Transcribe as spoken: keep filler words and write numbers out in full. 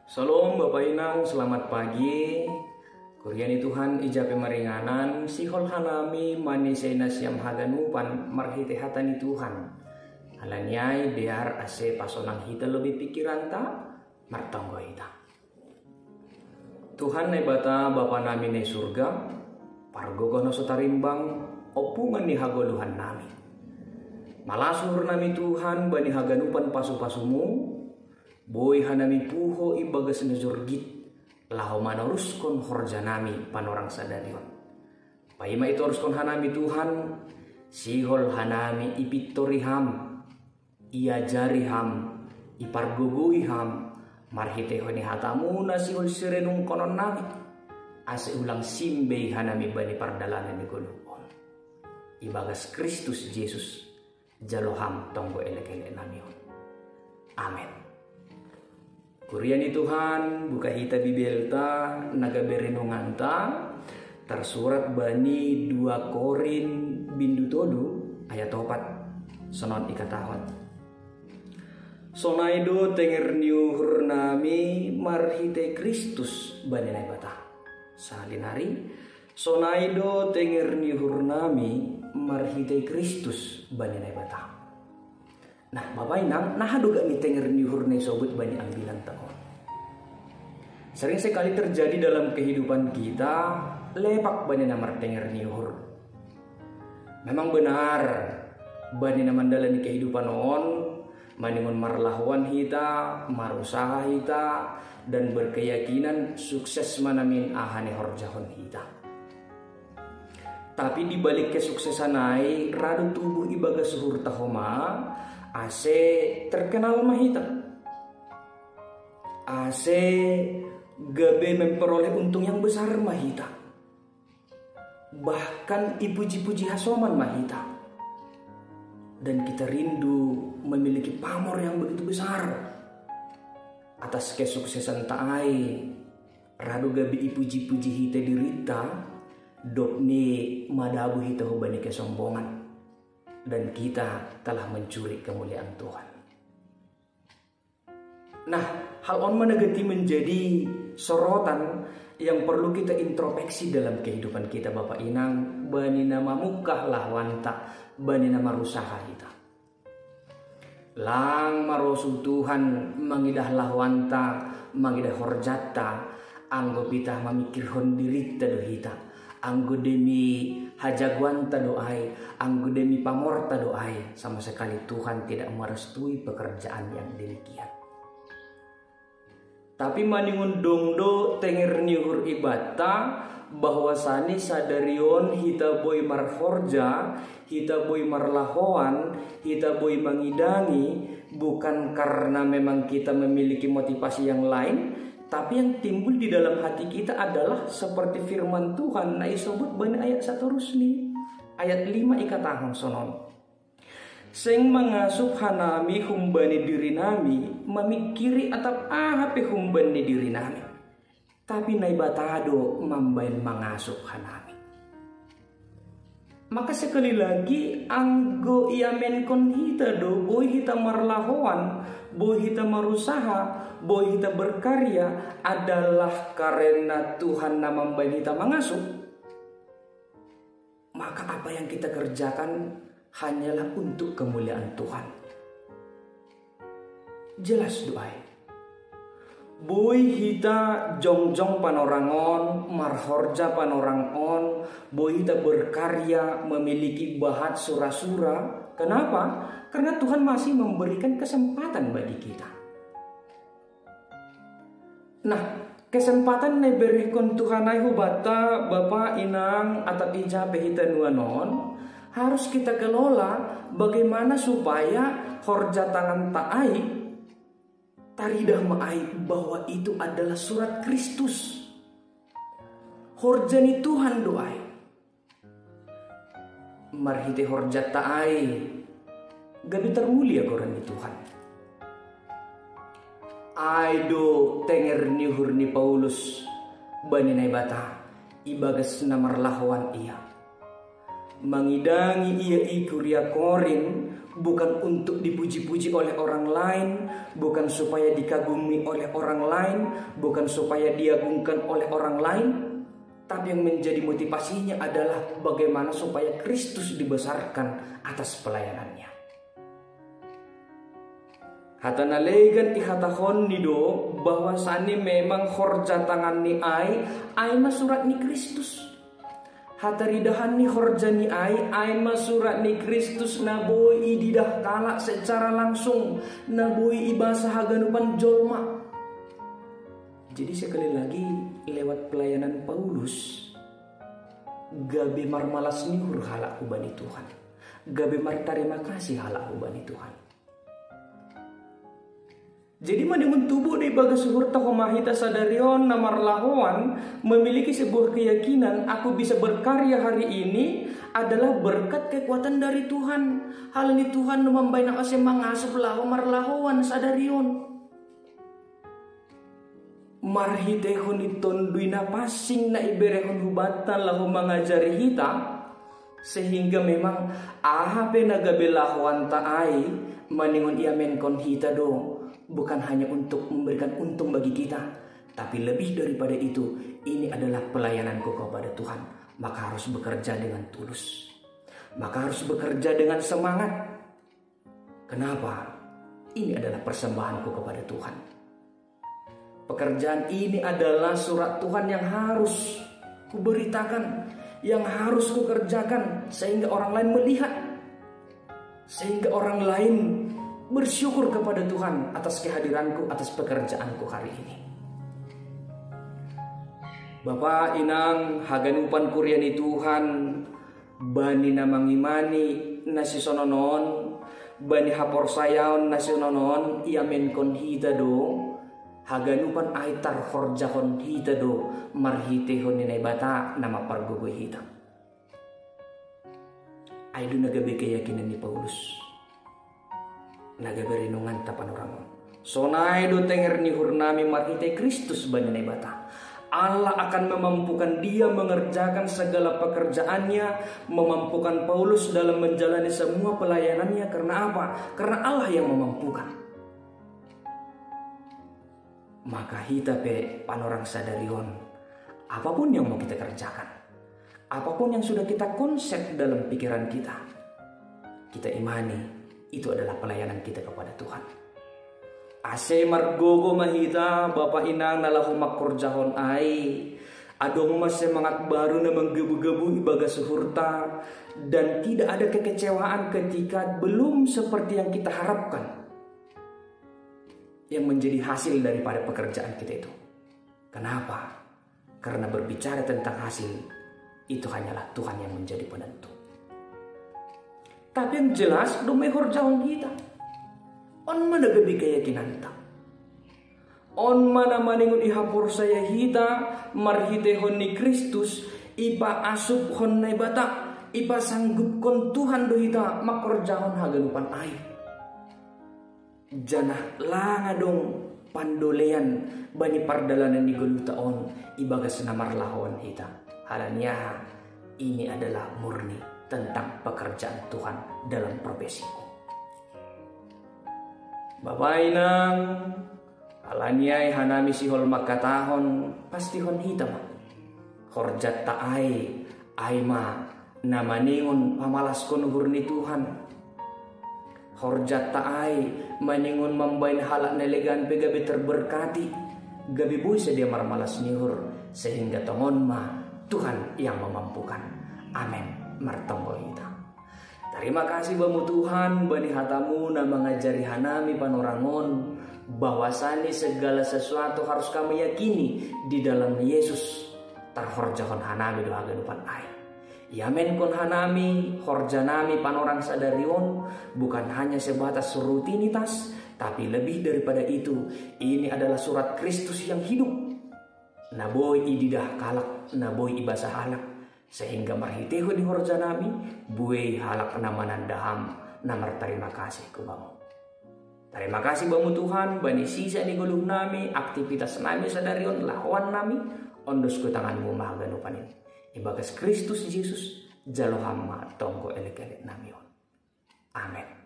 Salam Bapak Inang, selamat pagi. Kuria ni Tuhan ija pe maringanan, sihol hanami manisena siam haganupan marhite hata ni Tuhan. Alaniai biar ase pasonang hita lobi pikiranta, martonggo hita. Tuhan Naibata Bapa nami na i surga, pargogoh na so tarimbang, opungan ni hagoluhan nami. Malas uhur nami Tuhan bani haganupan pasu-pasumu, boi hanami puho ibagas na jorgit, laho manoruskon horja nami panorang sadari on. Paima itoruskon hanami Tuhan, sihol hanami ipittori ham, iajari ham, ipargogoi ham, marhitehon ni hatamu na sihol sirenungkonon nami, ase ulang simbei hanami bani pardalanan ni goluh on. Ibagas Kristus Jesus, jalo ham tonggo elek-elek nami on. Amen. Kuria ni Tuhan, buka hita Bibelta, na gabe renunganta, tarsurat bani dua Korin bindu tolu ayat opat, sonon ikatahon. Sonai do tenger ni uhur nami marhite Kristus bani Naibata. Sahali nari, sonai do tenger ni uhur nami marhite Kristus bani Naibata. Nah, Bapa Inang, naha do gak ni tenger ni uhur na isobut bani ambilanta on? Sering sekali terjadi dalam kehidupan kita, lepak bani na martenger ni uhur. Memang benar, bani na mandalani kehidupan on, maningon marlahoan hita, marusaha hita, dan berkeyakinan sukses ma namin aha na ihorjahon hita. Tapi di balik kesuksesan ai, ra do tubuh ibagas uhurta homa, ase terkenal ma hita. Ase gabe memperoleh untung yang besar ma hita. Bahkan ipuji-puji hasoman ma hita. Dan kita rindu memiliki pamor yang begitu besar atas kesuksesan ta ai. Ra do gabe ipuji-puji hita dirita, dob ni madabu hita hubani kesombongan, dan kita telah mencuri kemuliaan Tuhan. Nah, hal on ma na gati menjadi sorotan yang perlu kita introspeksi dalam kehidupan kita, Bapa Inang, bani na mamungkah lahoanta, bani na marusaha hita. Lang marosu Tuhan mangidah lahoanta, mangidah horjanta, anggo pitah mamikirhon dirita do hita, anggo demi hajagoanta do ai, anggo demi pamorta do ai, sama sekali Tuhan tidak merestui pekerjaan yang demikian. Tapi maningon dong do tenger ni uhur ibanta, bahwasani sadari on hita boi marhorja, hita boi marlahoan, hita boi mangidangi, bukan karena memang kita memiliki motivasi yang lain, tapi yang timbul di dalam hati kita adalah seperti firman Tuhan na isobut bani ayat satorusni. Ayat lima ikatahon sonon. Seng mangasup hanami humbani dirinami, mamikiri atap aha pe humbani dirinami. Tapi Naibata do mambaen mangasup hanami. Maka sekali lagi, anggo iamenkon hita do, boi hita marlahoan, boi hita marusaha, boi hita berkarya, adalah karena Tuhan na mambaen hita mangasup, maka apa yang kita kerjakan hanyalah untuk kemuliaan Tuhan. Jelas do ai. Boi hita jongjong panorang on, marhorja panorang on, boi hita berkarya, memiliki bahat sura-sura. Kenapa? Karena Tuhan masih memberikan kesempatan bagi kita. Nah, kesempatan na iberehon Tuhan ai hubanta, Bapa, Inang, atap ija pe hita nuan on, harus kita kelola bagaimana supaya horja tanganta ai taridah ma ai bahwa itu adalah surat Kristus. Horja ni Tuhan do ai. Marhite horjanta ai, gabe tarmulia goran ni Tuhan. Ai do tenger ni uhur ni Paulus bani Naibata, ibagas na marlahoan ia. Mangidangi ia i kuria Korin, bukan untuk dipuji-puji oleh orang lain, bukan supaya dikagumi oleh orang lain, bukan supaya diagungkan oleh orang lain, tapi yang menjadi motivasinya adalah bagaimana supaya Kristus dibesarkan atas pelayanannya. Hata na legan ihatahon ni do bahwasani memang horja tangan ni ai, ai ma surat ni Kristus. Hataridahan ni horja ni ai, ai ma surat ni Kristus na boi ididah kalak secara langsung, na boi ibasa haganupan jolma. Jadi sekali lagi, lewat pelayanan Paulus, gabe marmalas ni uhur halak hubani Tuhan, gabe martarima kasih halak hubani Tuhan. Jadi maningon tubu do ibagas uhurta homa hita sadari on na marlahoan, memiliki sebuah keyakinan, aku bisa berkarya hari ini adalah berkat kekuatan dari Tuhan. Hal ni Tuhan na mambahen au ase mangasup laho marlahoan sadari on. Marhitehon ni Tonduy Napansing na iberehon hubanta laho mangajari hita, sehingga memang aha pe na gabe lahoanta ai, maningon iamenkon hita do, bukan hanya untuk memberikan untung bagi kita, tapi lebih daripada itu, ini adalah pelayananku kepada Tuhan, maka harus bekerja dengan tulus, maka harus bekerja dengan semangat. Kenapa? Ini adalah persembahanku kepada Tuhan. Pekerjaan ini adalah surat Tuhan yang harus kuberitakan, yang harus kukerjakan, sehingga orang lain melihat, sehingga orang lain bersyukur kepada Tuhan atas kehadiranku, atas pekerjaanku hari ini. Bapa, Inang, haganupan kuria ni Tuhan, bani na mangimani na sisonon on, bani haporsayaon na sisonon on iamenkon hita do, haganupan ai tarhorjahon hita do marhitehon ni Naibata na mampargogoi hita. Ai do na gabe keyakinan ni Paulus, na gabe renunganta panorang on. Sonai do tenger ni uhurnami marhitei Kristus bani Naibata. Allah akan memampukan dia mengerjakan segala pekerjaannya, memampukan Paulus dalam menjalani semua pelayanannya. Karena apa? Karena Allah yang memampukan. Maka hita pe panorang sadari on, apapun yang mau kita kerjakan, apapun yang sudah kita konsep dalam pikiran kita, kita imani itu adalah pelayanan kita kepada Tuhan. Ase margogo ma hita, Bapa, Inang, na laho mangkorjahon ai. Adong ma semangat baru na manggebu-gebu ibagas uhurta, dan tidak ada kekecewaan ketika belum seperti yang kita harapkan yang menjadi hasil daripada pekerjaan kita itu. Kenapa? Karena berbicara tentang hasil, itu hanyalah Tuhan yang menjadi penentu. Tapi yang jelas, dome horjahon hita, on ma na gabe keyakinanta. On ma na maningon ihaporsaya hita marhitehon ni Kristus, ipaasuphon Naibata, ipasangguphon Tuhan do hita mangkorjahon haganupan ai. Janah lang adong pandolean bani pardalanan ni goluhta on ibagas na marlahoan hita. Halani aha? Ini adalah murni tentang pekerjaan Tuhan dalam profesiku. Bapa, Inang, halani ai hanami sihol mangkatahon, pastihon hita ma. Horjanta ai, ai ma na maningon pamalaskon uhur ni Tuhan. Horjanta ai maningon mambahen halak na legan pe gabe terberkati, gabe boi sadia marmalas ni uhur, sehingga tongon ma Tuhan yang memampukan. Amen. Martonggo hita. Tarima kasih bamu Tuhan, bani hatamu na mangajari hanami panorang on, bahwasani segala sesuatu harus kami yakini di dalam Yesus, tarhorjahon hanami do haganupan ai. Iamenkon hanami horjanami panorang sadari on, bukan hanya sebatas rutinitas, tapi lebih daripada itu, ini adalah surat Kristus yang hidup, na boi ididah halak, na boi ibasa halak, sehingga marhitehon ni horjanami, buei halak na mananda Ham, na martarima kasih hu Bamu. Tarima kasih Bamu Tuhan, bani sisa ni goluhnami, aktivitasnami sadari on, lahoannami, ondos hu tanganmu ma haganupan in. Ibagas Kristus Jesus, Jalo hamma tonggo elek-elek namiun. Amen.